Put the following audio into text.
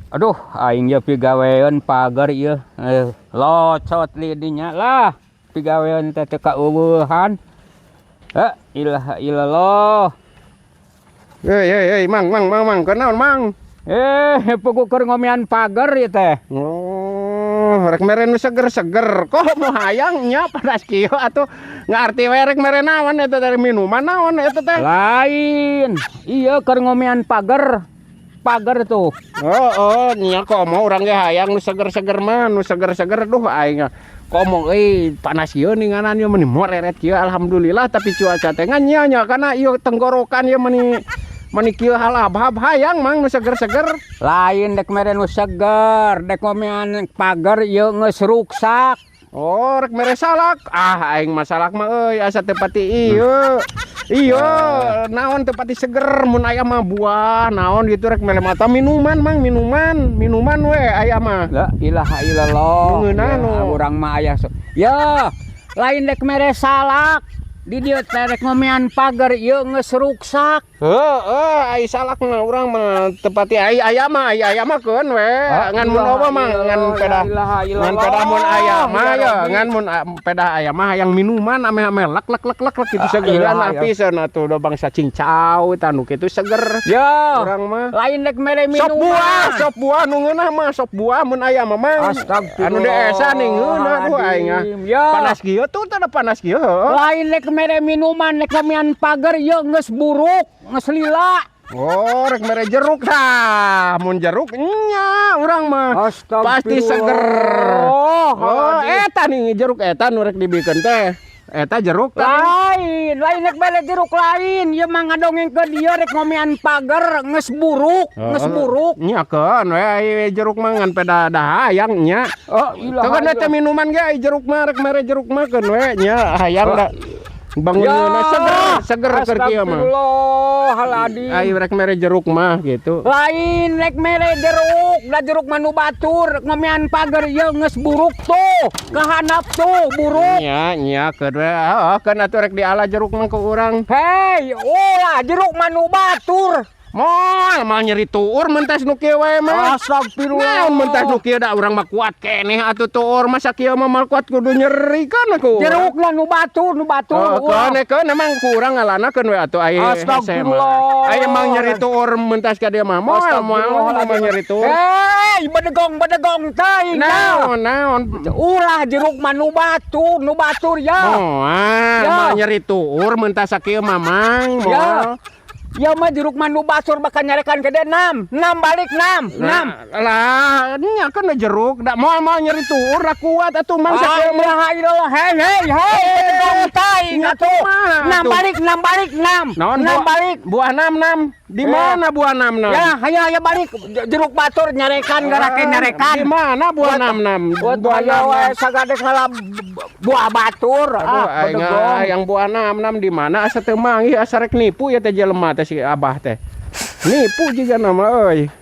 Aduh, aing ye pigawean pagar ieu. Eh, locot li dinya lah. Pigawean teh teu kaeuweuhan. Eh, ilaha illallah. Hei, hei, hei, Mang, Mang, Mang, Mang, kunaon, Mang? Eh, puguh keur ngomean pagar ieu teh. Oh, rek mere nu seger-seger. Kok mau hayang nya panas kieu atuh, ngarti we rek mere naon eta, dari minuman naon eta teh? Lain. Iya, keur ngomean pagar. Pagar tuh. Oh, nya komo urang ge hayang nu seger-seger mah, nu seger-seger. Duh, aing komo euy, panas kieu ninganan ieu meni moreret kieu, alhamdulillah, tapi cuaca teh ngan nya nya kana ieu tenggorokan ieu meni meni kieu halabhab, hayang, Mang, nu seger-seger. Lain dek mere nu seger, dek ngomean pagar ieu geus ruksak. Oh, rek mere salak. Ah, aing mah salak mah euy asa teu pati ieu. Iya, naon teu pati seger, mun aya mah buah, naon gitu rek mere mata minuman, Mang, minuman, minuman we aya mah. La ilaha illallah. Ngeunah Ya, nu. Urang mah aya Ya, lain dek mere salak. Di dieu teh rek ngomean pagar ieu geus ruksak. Heeh, ai salak mah urang mah teu pati, ai aya mah, ai aya mah keun we. Ngan mun loba mah ngan pedah ngan pedah mun aya mah ya, ngan mun pedah aya mah hayang minuman ame-ame lek lek lek lek lek gitu seger pisan atuh, da bangsa cincau tah nu kitu seger. Ya, Urang mah. lain dek mere minuman. Sop buah, sop buah nu ngeunah mah, sop buah mun aya mah, Mang. Astagfirullah. Anu deesa nih ngeunah, duh aing ah. Ya. Panas kieu tuh, teh panas kieu heuh. Lain dek mere minuman, dek ngomean pagar ieu geus buruk, geus lila. Oh, rek mere jeruk tah. Mun jeruk nya urang mah pasti seger. Oh, eta nih jeruk eta nu rek dibikeun teh. Eta jeruk tah. Lain, lain rek mere jeruk lain. Ieu mah ngadongeng ke dieu rek ngomean pagar geus buruk, geus buruk. Nya keun we ai jeruk mah ngan peda hayang nya. Oh, ilah. Teu kan eta minuman ge, ai jeruk mah rek mere jeruk mah keun we nya hayang da. Bangun Ya, seger seger keur kieu mah. Astagfirullahaladzim. Ai rek mere jeruk mah gitu. Lain rek mere jeruk, da jeruk mah nu batur, ngomean pagar ieu geus buruk tuh. Kehanap tuh buruk. Nya nya keun we, heeh, keun atuh rek diala jeruk mah ku urang. Hei, ulah, jeruk mah nu batur. Moal mah nyeri tuur mentas nu kieu wae mah. Astagfirullah. Naon mentas nu kieu, da urang mah kuat keneh atuh tuur, masa kieu mah mal kuat, kudu nyeri kan aku. Jeruk lah nu batur, nu batur. Oh, keun keun emang ku urang ngalana keun we atuh ai hese mah. Astagfirullah. Ai emang nyeri tuur mentas ka dieu mah moal moal moal nyeri tuur. Hei, bedegong bedegong teuing. Naon naon? Ulah, jeruk mah nu batur, nu batur ya. Moal Ya. moal nyeri tuur mentas sakieu mah, Mang, moal. Ya. Ya mah jeruk mah nu batur bakal nyarekan ke enam. Enam balik enam, enam. Nah, lah nya kan jeruk da moal moal nyeri tuur, da kuat atuh, Mang, sakieu mah. La ilaha illallah. Hei, hei, hei, bedegong teuing Nya atuh. kumaha Enam atuh? balik, enam balik, enam. Naon Enam buah, balik. Buah enam enam. Di mana buah enam enam? Ya, ayo ayo balik. Jeruk batur nyarekan garake nyarekan. Di mana buah enam enam? Buat Buah ayo enam we enam. Sagadek ngala buah batur. Aduh, Ah, aing bedegong. ah, yang buah enam enam di mana, asa teu manggih, asa rek nipu ya teh jelema teh, si Abah teh. Nipu juga nama euy.